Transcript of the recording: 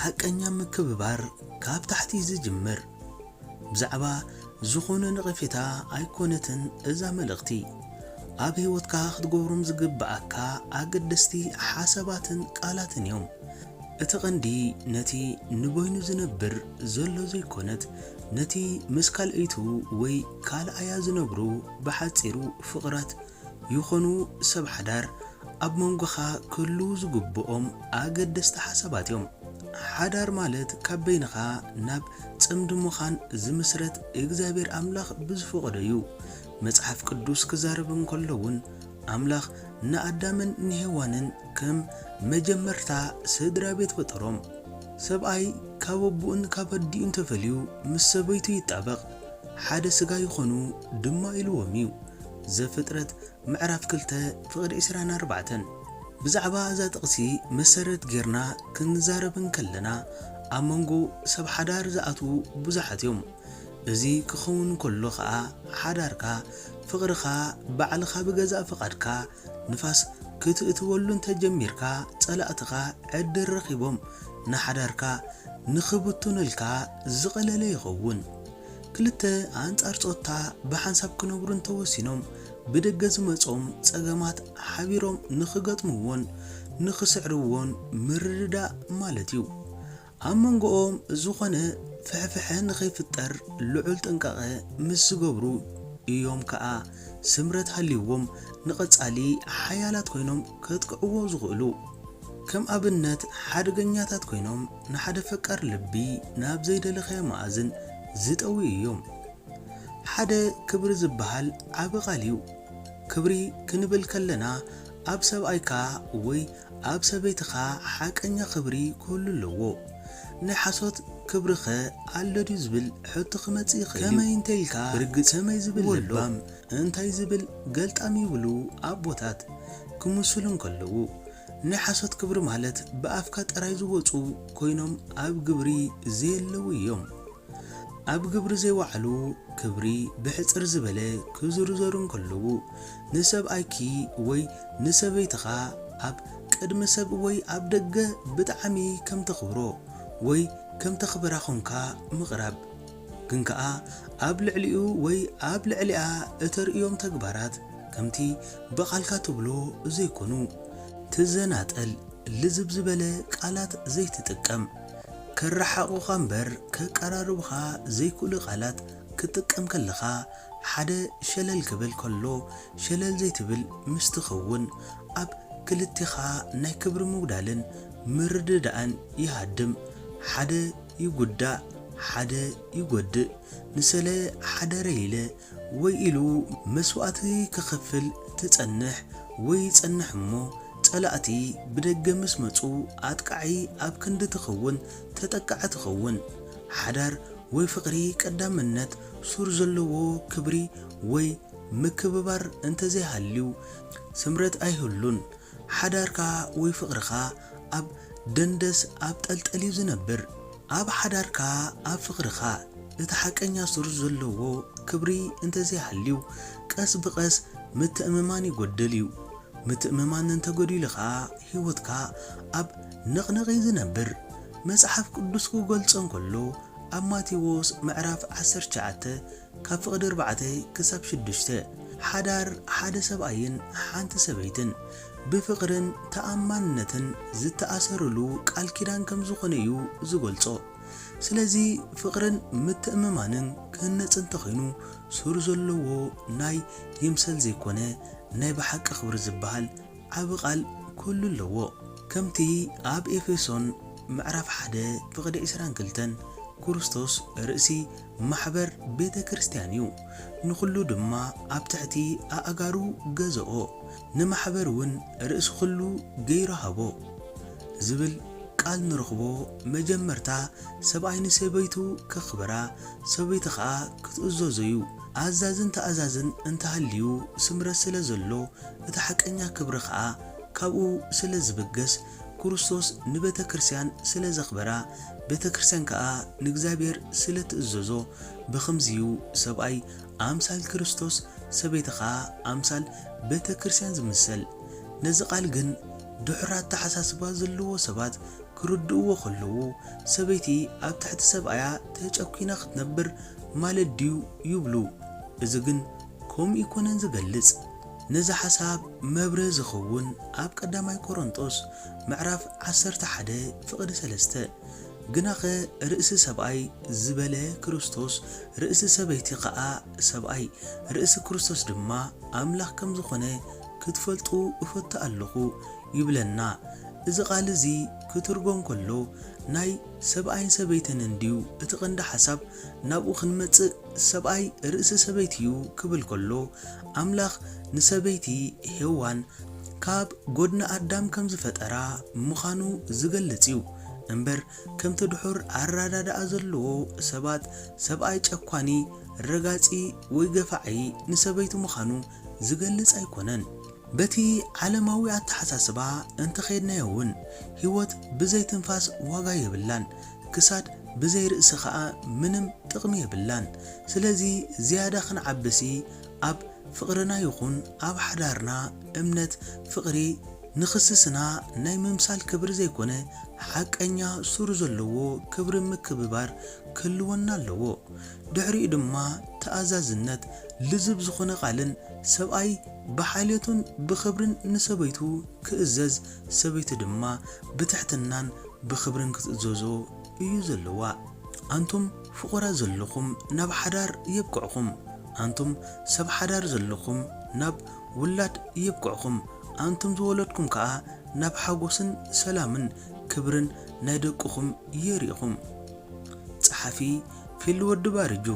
ሓቀኛ ምክብባር ካብ ታሕቲ ዝጅምር። ብዛዕባ ዝኾነ ነቐፌታ ኣይኮነትን እዛ መልእኽቲ። ኣብ ህይወትካ ክትገብሮም ዝግብኣካ ኣገደስቲ ሓሳባትን ቃላትን እዮም። እቲ ቀንዲ ነቲ ንበይኑ ዝነብር ዘሎ ዘይኮነት፣ ነቲ ምስ ካልኣይቱ ወይ ካልኣያ ዝነብሩ፣ ብሓጺሩ ፍቕራት ይኾኑ ሰብ ሓዳር ኣብ መንጎኻ ክህልዉ ዝግብኦም ኣገደስቲ ሓሳባት እዮም። ሓዳር ማለት ካብ በይንኻ ናብ ጽምዲ ምዃን ዝምስረት እግዚኣብሔር ኣምላኽ ብዝፈቐዶ እዩ። መጽሓፍ ቅዱስ ክዛረብ እንከሎ እውን ኣምላኽ ንኣዳምን ንሄዋንን ከም መጀመርታ ስድራ ቤት ፈጠሮም። ሰብኣይ ካብ ኣቦኡን ካብ ኣዲኡን ተፈልዩ ምስ ሰበይቱ ይጣበቕ፣ ሓደ ስጋ ይኾኑ ድማ ኢልዎም እዩ። ዘፍጥረት ምዕራፍ ክልተ ፍቕዲ ዕስራን ኣርባዕተን። ብዛዕባ እዛ ጥቕሲ መሰረት ጌርና ክንዛረብ እንከለና፣ ኣብ መንጎ ሰብ ሓዳር ዝኣትዉ ብዙሓት እዮም። እዚ ክኸውን ከሎ ኸኣ ሓዳርካ፣ ፍቕርኻ፣ ባዕልኻ ብገዛእ ፍቓድካ ንፋስ ክትእትወሉ እንተጀሚርካ፣ ጸላእትኻ ዕድል ረኺቦም ንሓዳርካ ንኽብትኑልካ ዝቐለለ ይኸውን። ክልተ ኣንጻር ጾታ ብሓንሳብ ክነብሩ እንተወሲኖም፣ ብደገ ዝመጾም ጸገማት ሓቢሮም ንኽገጥምዎን ንኽስዕርዎን ምርድዳእ ማለት እዩ። ኣብ መንጎኦም ዝኾነ ፍሕፍሐ ንኸይፍጠር ልዑል ጥንቃቐ ምስ ዝገብሩ እዮም ከኣ ስምረት ሃልይዎም ንቐጻሊ ሓያላት ኮይኖም ከጥቅዕዎ ዝኽእሉ። ከም ኣብነት ሓደገኛታት ኮይኖም ንሓደ ፈቃር ልቢ ናብ ዘይደለኻዮ መኣዝን ዝጠውዩ እዮም። ሓደ ክብሪ ዝበሃል ዓቢ ቃል እዩ። ክብሪ ክንብል ከለና ኣብ ሰብኣይካ ወይ ኣብ ሰበይትኻ ሓቀኛ ክብሪ ክህሉ ኣለዎ። ናይ ሓሶት ክብሪኸ ኣሎ ድዩ ዝብል ሕቶ ክመጽእ ይኽእል እዩ። ከመይ እንተ ኢልካ ብርግጽ ከመይ ዝብል ወሎ ለባም እንታይ ዝብል ገልጣም ይብሉ ኣቦታት ክምስሉ እንከለዉ። ናይ ሓሶት ክብሪ ማለት ብኣፍካ ጥራይ ዝወጹ ኮይኖም ኣብ ግብሪ ዘየለዉ እዮም። ኣብ ግብሪ ዘይወዓሉ ክብሪ ብሕጽር ዝበለ ክዝርዘሩ እንከለዉ፣ ንሰብኣይኪ ወይ ንሰበይትኻ ኣብ ቅድሚ ሰብ ወይ ኣብ ደገ ብጣዕሚ ከም ተኽብሮ ወይ ከም ተኽብራ ኾንካ ምቕራብ። ግን ከኣ ኣብ ልዕሊኡ ወይ ኣብ ልዕሊኣ እተርእዮም ተግባራት ከምቲ ብቓልካ ትብሎ ዘይኮኑ፣ ትዘናጠል፣ ልዝብ ዝበለ ቃላት ዘይትጥቀም፣ ከረሓቑኻ እምበር ከቀራርቡኻ ዘይክእሉ ቃላት ክትጥቀም ከለኻ፣ ሓደ ሸለል ክብል ከሎ ሸለል ዘይትብል ምስ ትኸውን፣ ኣብ ክልቴኻ ናይ ክብሪ ምጉዳልን ምርድዳእን ይሃድም። ሓደ ይጉዳእ፣ ሓደ ይጎድእ። ንሰለ ሓደረ ኢለ ወይ ኢሉ መስዋእቲ ክኸፍል ትጸንሕ ወይ ይጸንሕ እሞ፣ ጸላእቲ ብደገ ምስ መጹ ኣጥቃዒ ኣብ ክንዲ ትኸውን ተጠቃዒ ትኸውን። ሓዳር ወይ ፍቕሪ ቀዳምነት ሱር ዘለዎ ክብሪ ወይ ምክብባር እንተዘይሃልዩ ስምረት ኣይህሉን። ሓዳርካ ወይ ፍቕርኻ ኣብ ደንደስ ኣብ ጠልጠል እዩ ዝነብር። ኣብ ሓዳርካ ኣብ ፍቕርኻ እቲ ሓቀኛ ሱር ዘለዎ ክብሪ እንተዘይሃልዩ ቀስ ብቐስ ምትእምማን ይጎድል እዩ። ምትእምማን እንተጎዲሉ ኸኣ ህይወትካ ኣብ ነቕነቕ እዩ ዝነብር። መጽሓፍ ቅዱስ ክገልጾ እንከሎ ኣብ ማቴዎስ ምዕራፍ ዓሰርተ ትሽዓተ ካብ ፍቕዲ ኣርባዕተ ክሳብ ሽዱሽተ፣ ሓዳር ሓደ ሰብኣይን ሓንቲ ሰበይትን ብፍቕርን ተኣማንነትን ዝተኣሰሩሉ ቃል ኪዳን ከም ዝኾነ እዩ ዝገልጾ። ስለዚ ፍቕርን ምትእምማንን ክህነጽ እንተኾይኑ ሱር ዘለዎ ናይ ይምሰል ዘይኮነ ናይ ብሓቂ ክብሪ ዝበሃል ዓቢ ቃል ክህሉ ኣለዎ። ከምቲ ኣብ ኤፌሶን ምዕራፍ ሓደ ፍቕዲ ዕስራን ክልተን ክርስቶስ ርእሲ ማሕበር ቤተ ክርስቲያን እዩ፣ ንኹሉ ድማ ኣብ ትሕቲ ኣእጋሩ ገዝኦ፣ ንማሕበር እውን ርእሲ ኩሉ ገይሩ ሃቦ ዝብል ቃል ንረኽቦ። መጀመርታ ሰብኣይ ንሰበይቱ ከኽብራ፣ ሰበይቲ ኸኣ ክትእዘዞ እዩ። ኣዛዝን ተኣዛዝን እንተሃልዩ ስምረት ስለ ዘሎ፣ እቲ ሓቀኛ ክብሪ ኸኣ ካብኡ ስለ ዝብገስ፣ ክርስቶስ ንቤተ ክርስቲያን ስለ ዘኽበራ፣ ቤተ ክርስቲያን ከኣ ንእግዚኣብሔር ስለ ትእዘዞ፣ ብኸምዚዩ ሰብኣይ ኣምሳል ክርስቶስ፣ ሰበይቲ ኸኣ ኣምሳል ቤተ ክርስቲያን ዝምሰል። ነዚ ቃል ግን ድሑር ኣተሓሳስባ ዘለዎ ሰባት ክርድእዎ ከለዉ፣ ሰበይቲ ኣብ ትሕቲ ሰብኣያ ተጨኲና ክትነብር ማለት ድዩ ይብሉ። እዚ ግን ከምኡ ኣይኮነን ዝገልጽ። ነዚ ሓሳብ መብርሂ ዝኸውን ኣብ ቀዳማይ ቆሮንጦስ ምዕራፍ ዓሰርተ ሓደ ፍቕዲ ሰለስተ፣ ግናኸ ርእሲ ሰብኣይ ዝበለ ክርስቶስ፣ ርእሲ ሰበይቲ ኸኣ ሰብኣይ፣ ርእሲ ክርስቶስ ድማ ኣምላኽ ከም ዝኾነ ክትፈልጡ እፈቱ ኣለኹ ይብለና። እዚ ቃል እዚ ክትርጎም ከሎ ናይ ሰብኣይን ሰበይትን እንድዩ እቲ ቀንዲ ሓሳብ ናብኡ ክንመጽእ፣ ሰብኣይ ርእሲ ሰበይቲ እዩ ክብል ከሎ፣ ኣምላኽ ንሰበይቲ ሄዋን ካብ ጎድኒ ኣዳም ከም ዝፈጠራ ምዃኑ ዝገልጽ እዩ እምበር፣ ከምቲ ድሑር ኣረዳድኣ ዘለዎ ሰባት ሰብኣይ ጨኳኒ፣ ረጋጺ ወይ ገፋዒ ንሰበይቲ ምዃኑ ዝገልጽ ኣይኮነን። በቲ ዓለማዊ ኣተሓሳስባ እንተኸድናዮ እውን፣ ህይወት ብዘይ ትንፋስ ዋጋ የብላን፣ ክሳድ ብዘይ ርእሲ ኸኣ ምንም ጥቕሚ የብላን። ስለዚ ዝያዳ ክንዓብሲ ኣብ ፍቕርና ይኹን ኣብ ሓዳርና እምነት፣ ፍቕሪ፣ ንኽስስና ናይ ምምሳል ክብሪ ዘይኮነ፣ ሓቀኛ ሱር ዘለዎ ክብሪ ምክብባር ክህልወና ኣለዎ። ድሕሪኡ ድማ ተኣዛዝነት፣ ልዝብ ዝኾነ ቃልን ሰብኣይ ብሓልዮትን ብኽብርን ንሰበይቱ ክእዘዝ፣ ሰበይቲ ድማ ብትሕትናን ብኽብርን ክትእዘዞ እዩ ዘለዋ። ኣንቱም ፍቑራት ዘለኹም ናብ ሓዳር የብቅዕኹም። ኣንቱም ሰብ ሓዳር ዘለኹም ናብ ውላድ የብቅዕኹም። ኣንቱም ዝወለድኩም ከኣ ናብ ሓጎስን ሰላምን ክብርን ናይ ደቅኹም የርእኹም። ጸሓፊ ፊልድ ወዲ ባርጁ።